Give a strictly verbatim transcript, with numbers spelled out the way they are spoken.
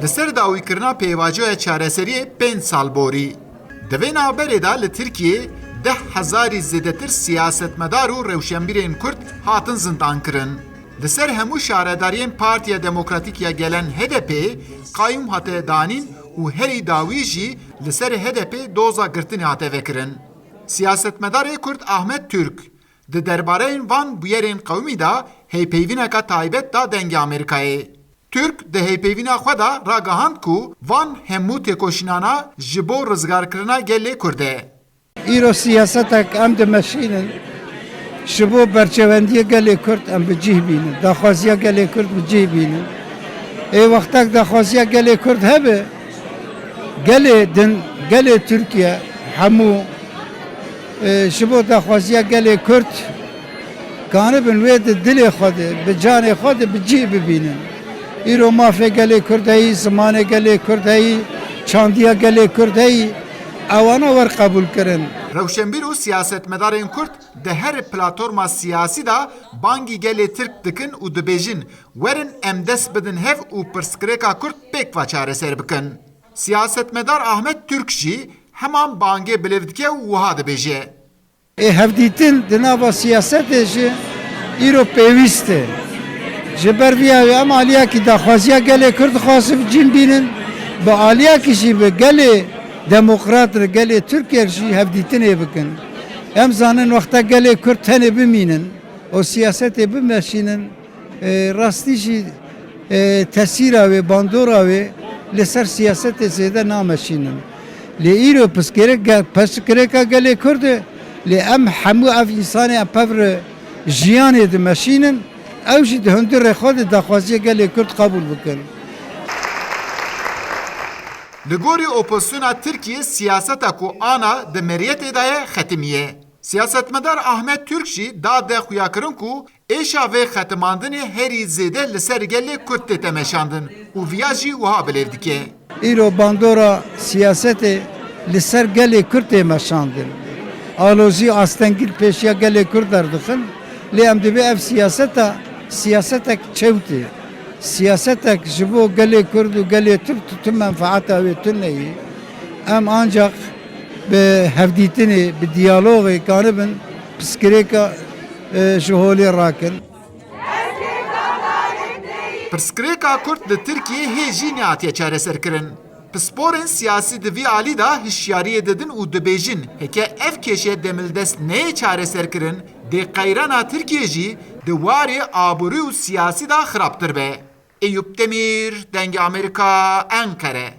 Li ser dawîkirina pêvajoya çareseriyê pênc sal borî. Di vê navberê de li Tirkiyê deh hezarî zêdetir siyasetmedar û rewşenbîrên Kurd hatin zindankirin. Li ser hemû şaredariyên Partiya Demokratîk ya Gelen H D P qayûm hate danîn û herî dawî jî li ser H D P doza girtinê hate vekirin. Siyasetmedarê Kurd Ahmet Türk di derbareyên van bûyerên qewimî de hevpeyvîneke taybet da Dengê Amerîkayê. Türk di hevpeyvîna xwe de ragihand ku van hemû têkoşînana ji bo rizgarkirina gelê Kurd e. Îro siyasetek em dimeşînin ji bo berçewendiyê gelê Kurd em bi cih bînin. Daxwaziya gelê Kurd bi cih bînin. Ê wextek daxwaziya gelê Kurd hebe, gelê din, gelê Tirkiye hemû, e, ji bo daxwaziya gelê Kurd kanibin wê di dilê xwe de, bi canê xwe de bi cih bibînin. Îro mafê gelê Kurd heyî, zimanê gelê Kurd heyî, çandiya gelê Kurd heyî, ewana wer qebûl kirin. Rewşenbîr û siyasetmedarên Kurd di her platforma siyasî de bangî gelê Tirk dikin û dibêjin, werin em dest bidin hev û pirsgirêka Kurd pêk ve çareser bikin. Siyasetmedar Ahmet Türk jî heman bangê bilêv dike û wiha dibêje. Ê hevdîtin di nava siyasetê jî îro pêwîst e. Ji ber vî yawê em aliyekî daxwaziya gelê Kurd dixwazin cîn bînin, bi aliyekî jî bi gelê demokrat re, gelê Tirkiye jî hevdîtinê bikin. Em zanin wexta gelê Kurd tenê bimînin û siyasetê bimeşînin, e, rastî jî, e, tesîra wê, bandora wê li ser siyasetê zêde nameşînin. Lê îro pirsgirêk-, pirsgirêka gelê Kurd e, lê em hemû ev însanê em pevre jiyanê dimeşînin, ew jî di hundirê xwe de daxwaziya gelê Kurd qebûl bikin. Li gorî opozisyona Tirkiyê siyaseta ku ana di meriyetê de ye xetimiye. Siyasetmedar Ahmet Türk jî da de xuyakirin ku êşa vê xetimandinê herî zêde li ser gelê Kurd tê temeşandin û viya jî wiha bilêv dike. Îro bandora siyasetê li ser gelê Kurd tê meşandin. Alozî, astengî li pêşiya gelê Kurd derdixin, lê em dibê ev siyaseta, siyasetek çewt e. Siyasetek ji bo gelê Kurd û gelê Tirk tu, tu menfaeta wê tune ye. Em ancak bi hevdîtinê, bi diyalogê kanibin pirsgirêka, e, ji holê rakin. Pirsgirêka Kurd li Tirkiyê hê jî nehatiye çareserkirin. Pisporên siyasî di vî alî de hişyariyê didin û dibêjin, heke ev kêşe demildest neyê çareserkirin, dê qeyrana Tirkiyê jî di warê aborî û siyasî de xirabtir be. Eyûp Demîr, Dengê Amerîka, Enqere.